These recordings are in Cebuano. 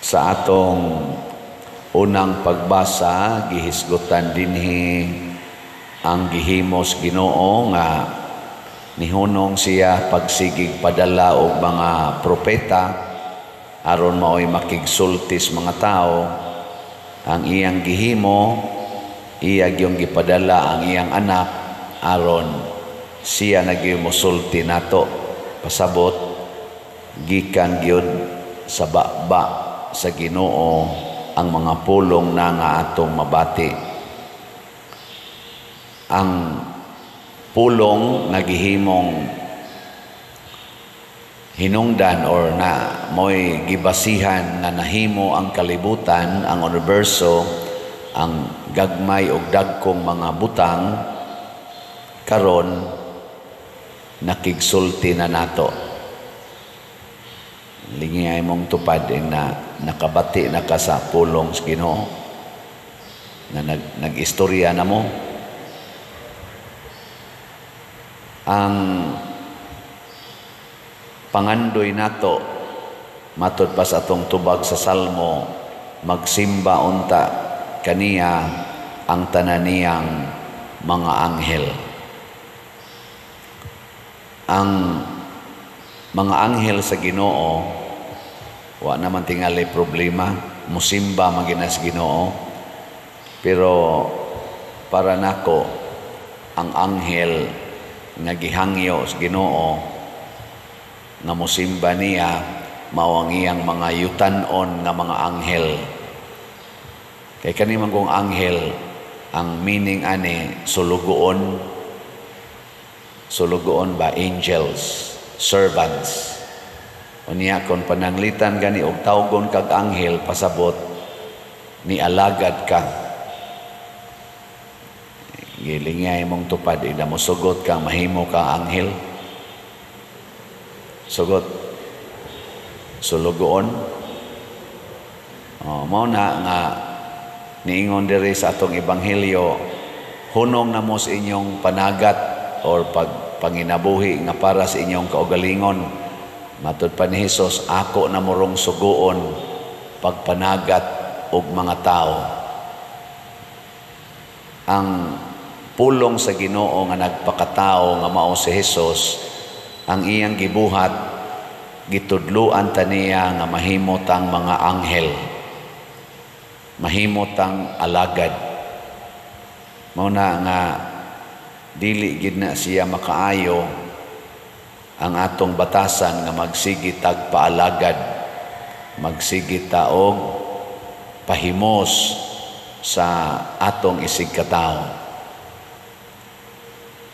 Sa atong unang pagbasa, gihisgutan dinhi ang gihimos Ginoo nga nihunong siya pagsigig padala og mga propeta aron maoy makigsultis mga tao. Ang iyang gihimo, iya gyung gipadala ang iyang anak aron siya na gyud mosulti nato. Pasabot, gikan gyud sa baba sa Ginoo ang mga pulong na nga atong mabati. Ang pulong nga gihimong hinungdan or na mo'y gibasihan nga nahimo ang kalibutan, ang universo, ang gagmay og dagkong mga butang, karon nakigsulti na nato. Lingiyay mong tupad na nakabati na ka sa pulong sa Ginoo na nag-istorya na mo. Ang pangandoy nato matud pa sa atong tubag sa Salmo, magsimba unta kaniya ang tanan niyang mga anghel. Ang mga anghel sa Ginoo wa naman tingali problema, musimba man gina sa Ginoo. Pero para nako, ang anghel nga gihangyo sa Ginoo nga musimba niya mao ang iyang mga yutan-on nga mga anghel. Kay kani man kung anghel, ang meaning ani sulugoon. Sulugoon ba, angels, servants. Unya kon pananglitan gani og tawgon kag anghel, pasabot ni alagad ka. Gilingay mong tupad, ida mo sugot kang mahimo ka anghel. Sugot sulugoon. Oh, mao na nga niingon diri sa atong ebanghelyo, hunong na mo sa inyong panagat or pagpanginabuhi nga para sa inyong kaugalingon. Matud pa ni Hesus, ako na morong sugoon pagpanagat og mga tao. Ang pulong sa Ginoo nga nagpakatao nga mao si Hesus, ang iyang gibuhat, gitudluan ta niya nga mahimo tang mga anghel, mahimo tang alagad. Mao na nga dili gid na siya makaayo ang atong batasan nga magsigi tag paalagad, magsigi ta og pahimos sa atong isig katawo.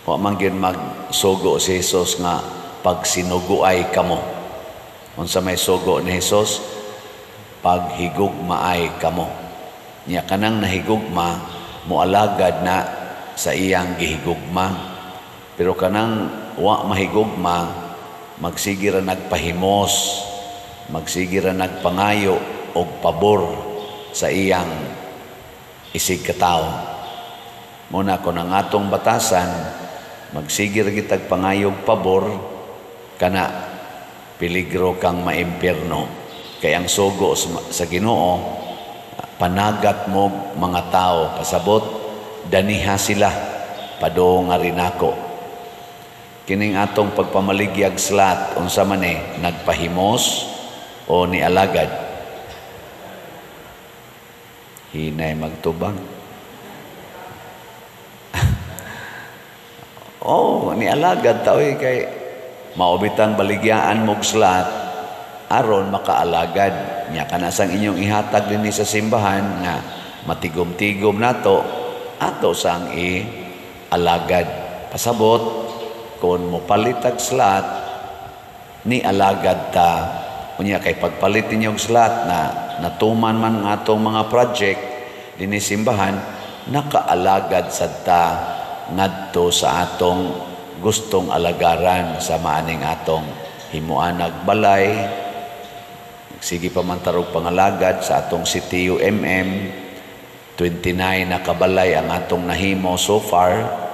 Wa man gyud magsugo si Hesus nga pagsinuguay kamo. Unsa may sugo ni Hesus? Paghigugmaay kamo. Nya kanang nahigugma, moalagad na sa iyang gihigugma. Pero kanang wa mahigugma, magsige ra nagpahimos, magsige ra nagpangayo og pabor sa iyang isig katawo. Muna kon ang atong batasan, magsige ra kitag pangayog pabor, kana peligro kang maimpierno. Kay ang sugo sa Ginoo, panagat mo mga tao, pasabot daniha sila padung nga rinako. Kining atong pagpamaligyag slat, unsa man ni, nagpahimos o nialagad? Hinay magtubang. Oh, nialagad ta oy, kay maubitang baligyaan mog slat aron makaalagad. Nya kana sang inyong ihatag dinhi sa simbahan nga matigom-tigom nato, ato sang i-alagad. Pasabot kon mopalitag slat, ni alagad ta. Unya kay pagpalit ninyong slat na natuman man ang atong mga project dinhi simbahan, nakaalagad sad ta ngadto sa atong gustong alagaran sa maaning atong himuanag balay. Sige pa man tarog pangalagad sa atong CTUMM, 29 na kabalay ang atong nahimo so far.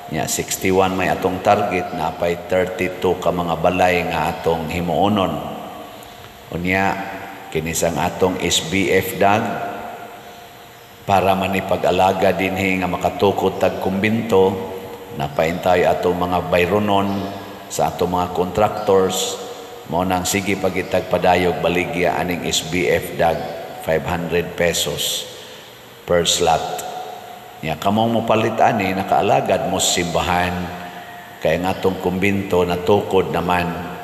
Nya 61 may atong target, na pay 32 ka mga balay nga atong himuonon. Unya Kini sang atong SBF dag para manipag-alaga dinhi nga makatukod tag kumbinto, napaintay atong mga bayronon sa atong mga contractors. Mao nang sige pagitag padayog baligya aning SBF dag, 500 pesos per slot. Nya kamong mopalit ani, nakaalagad mo sa simbahan, kay ang atong kumbinto natukod naman.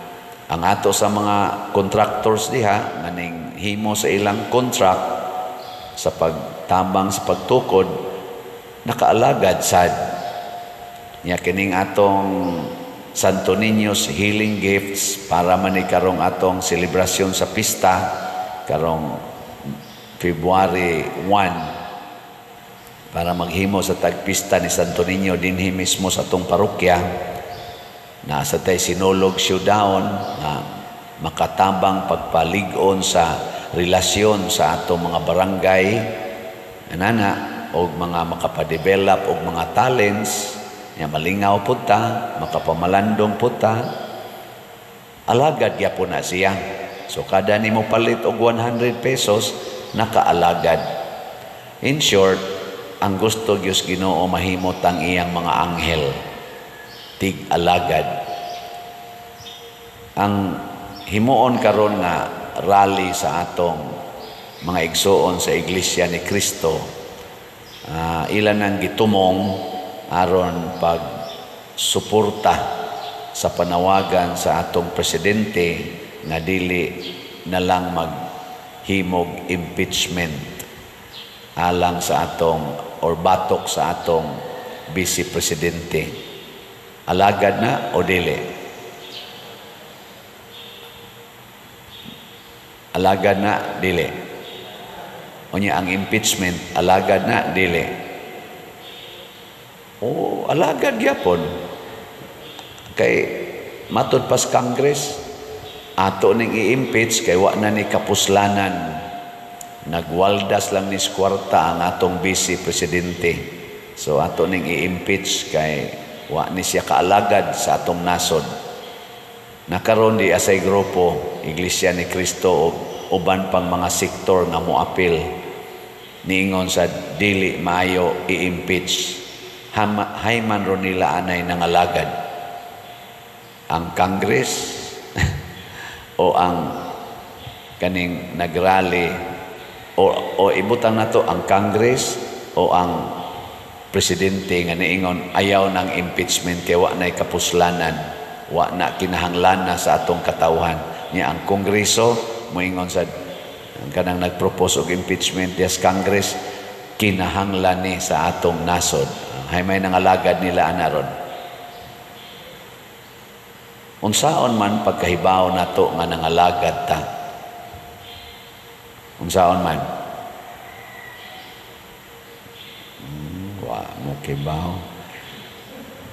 Ang ato sa mga contractors diha nganing himo sa ilang contract sa pagtabang sa pagtukod, nakaalagad sad. Nya kining atong Santo Niño's Healing Gifts para man ni karong atong selebrasyon sa pista karong February 1, para maghimo sa tagpista ni Santo Niño dinhi mismo sa atong parokya. Nasa tay Sinulog Showdown nga makatabang pagpalig-on sa relasyon sa atong mga barangay anana og mga makapadevelop og mga talents nya, malingaw pud ta, makapamalandong pud ta, alagad gyapon na siya. So kada nimo palit og 100 pesos, nakaalagad. In short, ang gusto Dios Ginoo, mahimot ang iyang mga anghel tig-alagad. Ang himuon karon nga rally sa atong mga igsuon sa Iglesia ni Cristo, ilan ang gitumong aron pag suporta sa panawagan sa atong presidente nga dili na lang maghimog impeachment alang sa atong or batok sa atong vice presidente. Alagad na o dili? Alagad na, dili? Unya ang impeachment, alagad na, dili? O alagad gyapon. Kay matud pas Congress, ato ning i-impeach kay wa na ni kapuslanan. Nagwaldas lang ni kwarta ang atong vice presidente. So ato ning i-impeach kay wa ni siya kaalagad sa atong nasod. Nakaron di asay grupo Iglesia ni Cristo og uban pang mga sektor nga moapil, niingon sa dili maayo i-impeach. Hayman ro nila anay nangalagad? Ang Congress o ang kaning nagrally o ibutang nato ang Congress o ang presidente nga niingon ayaw ng impeachment kay wa na'y kapuslanan, wa na kinahanglan na sa atong katawhan? Nya ang Kongreso moingon sa ang kanang nagpropose og impeachment, yes, Congress, kinahanglan ni sa atong nasod. Hay may nangalagad nila ana ron? Unsaon man pagkahibaw nato nga nangalagad ta? Unsaon man? Wa mo kibaw.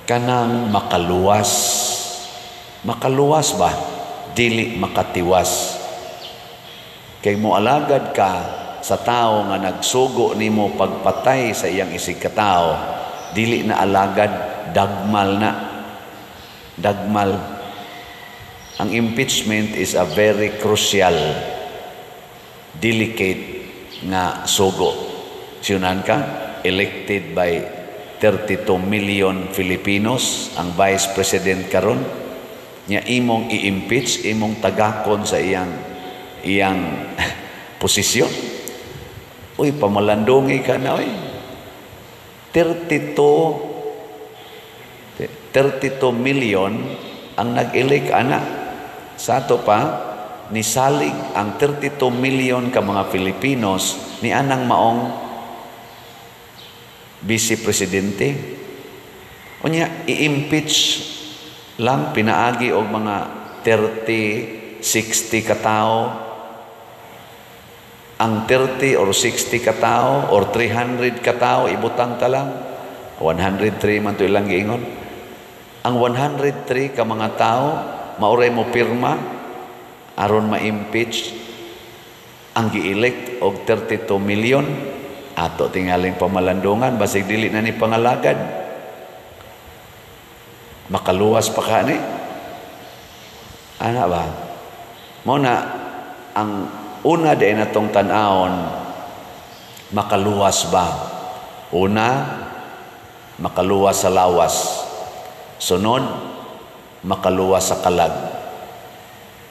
Kanang makaluwas. Makaluwas ba? Dili makatiwas. Kay moalagad ka sa tao nga nagsugo nimo pagpatay sa iyang isig katao, dili na alagad, dagmal na. Dagmal. Ang impeachment is a very crucial, delicate nga sugo. Siyunan ka, elected by 32 million Filipinos, ang vice president karon, nya imong i-impeach, imong tagakon sa iyang iyang posisyon. Uy, pamalandungi ka na, uy. 32 million ang nag-elect ana. Sa ato pa, nisalig ang 32 million ka mga Filipinos ni anang maong vice presidente. Unya, i-impeach lang pinaagi og mga 30, 60 katao. Ang 30 or 60 katao or 300 katao, ibutang ta lang. 103 man to ilang giingon. Ang 103 ka mga tao mauray mo pirma aron ma-impeach ang gi-elect og 32 million. Ato tingaling pamalandungan, basig dili na ni pangalagad. Makaluwas pa ka ni. Ana ba? Mo na ang una diay natong tan-awon, makaluwas ba? Una, makaluwas sa lawas. Sunod, makaluwas sa kalag.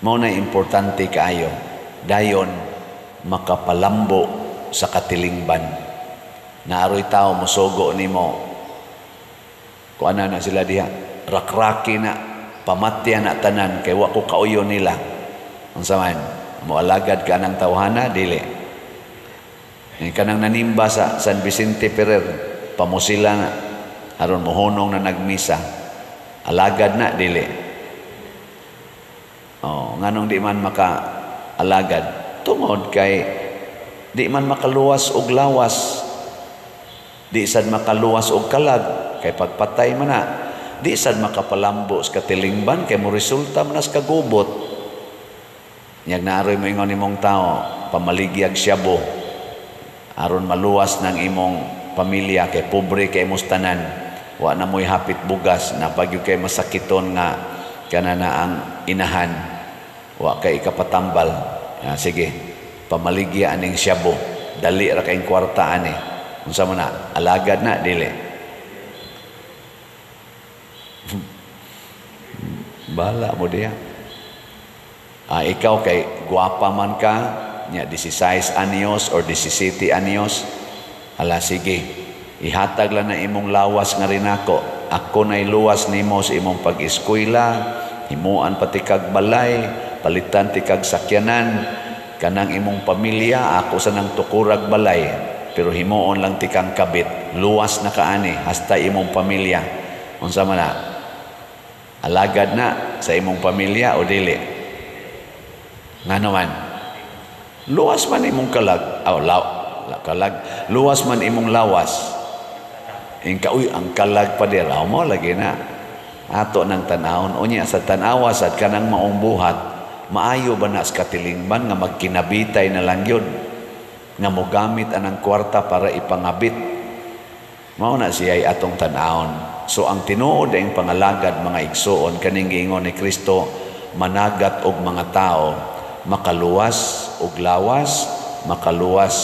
Mao na importante kaayo. Dayon, makapalambo sa katilingban. Naaroy tao mosugo nimo. Kuana na sila diha, rakraki na, pamatya na tanan kay wa ko kauyon nila. Unsa man, moalagad ka ng tawhana, dili? Kanang nanimba sa San Vicente Ferrer, pamusila na aron mohunong na nagmisa. Alagad na, dili? Oh, nganong di man maka alagad? Tungod kay di man makaluwas og lawas, di sad makaluwas og kalag kay pagpatay man na, di sad makapalambo sa katilingban kay mo resulta man sa kagubot. Nyag naaroy moingon nimong tao, pamaligyag syabo aron maluwas ng imong pamilya kay pobre kay imong tanan, wa na mo'y hapit bugas, napagyo kay masakiton nga kana na ang inahan, wa kay ikapatambal. Ya, sige, pamaligya aning syabo, dali ra kayong kwarta ani. Unsa man na, alagad na, dili? Bala mo diya. Ah, ikaw kay gwapa man ka nya, 16 anyos or 17 anyos, ala sige, ihatag lang na imong lawas nga rinako, ako na'y luwas nimo sa imong pag-eskwela, himuan pati kag balay, palitan ti kag sakyanan, kanang imong pamilya ako sa nang tukurag balay, pero himuon lang ti kang kabit, luwas na kaani hasta imong pamilya. Unsa man na, alagad na sa imong pamilya o dili? Ngano man? Luwas man imong kalag, oh, kalag, luwas man imong lawas. Ingka, uy, ang kalag pa dira mo lagi na. Ato nang tanawon, unya sa tanawa sad kanang maong buhat, maayo ba na sa katilingban nga magkinabitay na lang yun, nga mogamit anang kwarta para ipangabit? Mao na siya ay atong tanawon. So ang tinuod ang pangalagad, mga igsuon, kaning giingon ni Kristo, managat og mga tao, makaluwas og lawas, makaluwas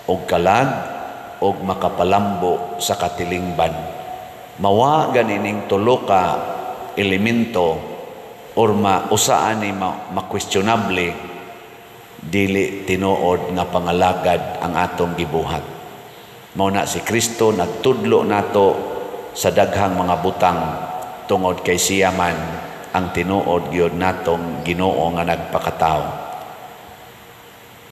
og kalag, og makapalambo sa katilingban. Mawa ganining tulo ka elemento or mausaan ni ma-questionable, dili tinuod nga pangalagad ang atong gibuhat. Mao na si Kristo nagtudlo nato sa daghang mga butang tungod kay siya man ang tinuod gyud natong Ginoo nga nagpakatao.